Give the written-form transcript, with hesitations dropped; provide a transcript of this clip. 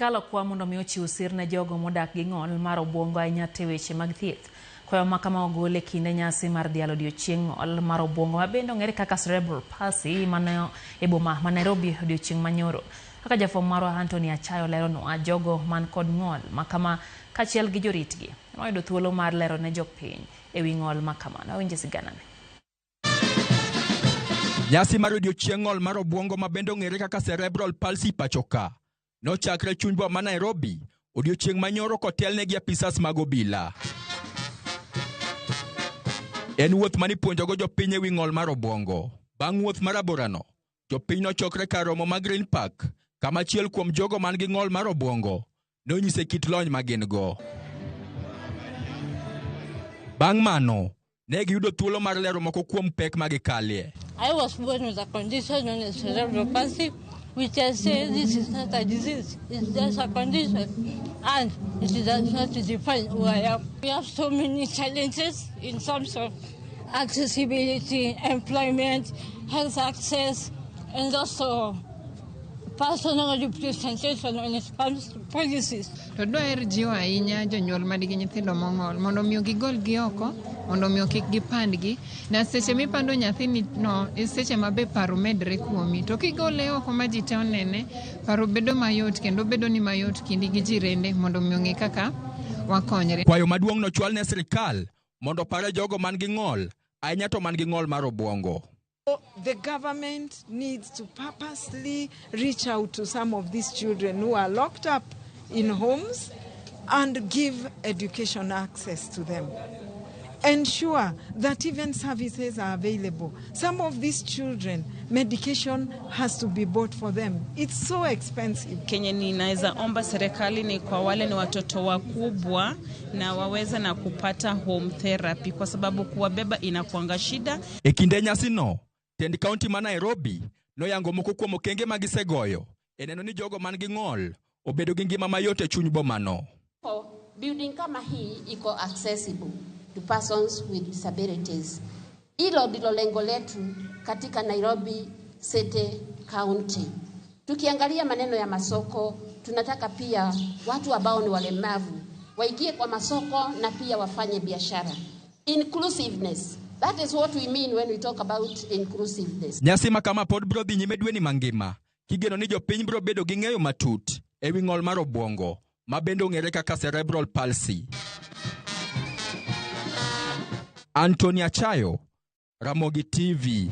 Sirkal okwa mondo mi ochiw sir ne jogo modak gi ng'ol mar obuongo ahinya te weche mag thieth. Kwayo ma kama ogol e kinde nyasi mar dhialo odiochieng' ng'ol mar obuongo ma bende ong'ere kaka cerebral palsy mano e boma ma Nairobi odiochieng' manyoro. Kaka jafwambo marwa Anthony Achayo leronwa, jogo man kod ng'ol ma kama kaachiel gi joritgi noyudo thuolo mar lero ne jopiny ewi ng'ol ma kamano. Awinje siganane. Nyasi mar odiochieng' ng'ol mar obuongo ma bende ong'ere kaka cerebral palsy pachoka nochakre chuny boma ma Nairobi odiochieng' manyoro kotelne gi apisas mag obila. En wuoth mane ipuonjogo jopiny ewi ng'ol mar obuongo. Bang' wuoth mar aborano, jopiny nochokre kar romo ma Green Park, kama achiel kuom jogo man gi ng'ol mar obuongo nonyise kit lony ma gin go. Bang' mano, ne giyudo thuolo mar lero moko kuom pek ma gikalie. I was born with a condition known as cerebral palsy, which I say this is not a disease, it's just a condition, and it does not define who I am. We have so many challenges in terms of accessibility, employment, health access, and also personal representation when it comes to policies. To dwaher jiwo ahinya jonyuol manigi nyithindo mong'ol mondo omi gigolgi oko mondo omi kik gipandgi. Na seche mipando nyathini no e seche ma be paro medre kuomi. To kigole oko ma ji te onene, paro bedo mayot kendo bedo ni mayot kindi gi jirende mondo omi ong'e kaka wakonyre. Kwayo maduong' nochwal ne sirkal mondo opare jogo man gi ng'ol, ahinya to man gi ng'ol mar obuongo. The government needs to purposely reach out to some of these children who are locked up in homes and give education access to them. Ensure that even services are available. Some of these children, medication has to be bought for them. It's so expensive. Kenye ninaweza omba serikali ni kwa wale ni watoto wakubwa na waweze na kupata home therapy, kwa sababu kuwabeba inakuanga shida. E kinde nyasino, tend kaunti ma Nairobi noyango moko kuom okenge ma gisegoyo e neno ni jogo man gi ng'ol obedo gi ngima mayot e chuny bomano. Building kama hii iko accessible to persons with disabilities. Hilo ndilo lengo letu katika Nairobi City County. Tukiangalia maneno ya masoko, tunataka pia watu ambao ni walemavu waingie kwa masoko na pia wafanye biashara. Inclusiveness. That is what we mean when we talk about inclusiveness. Nyasi ma kama pod biro dhi nyime dweni mangima kigeno ni jopiny biro bedo gi ng'eyo matut ewi ng'ol mar obuongo ma bende ong'ere kaka cerebral palsy. Anthony Achayo, Ramogi TV.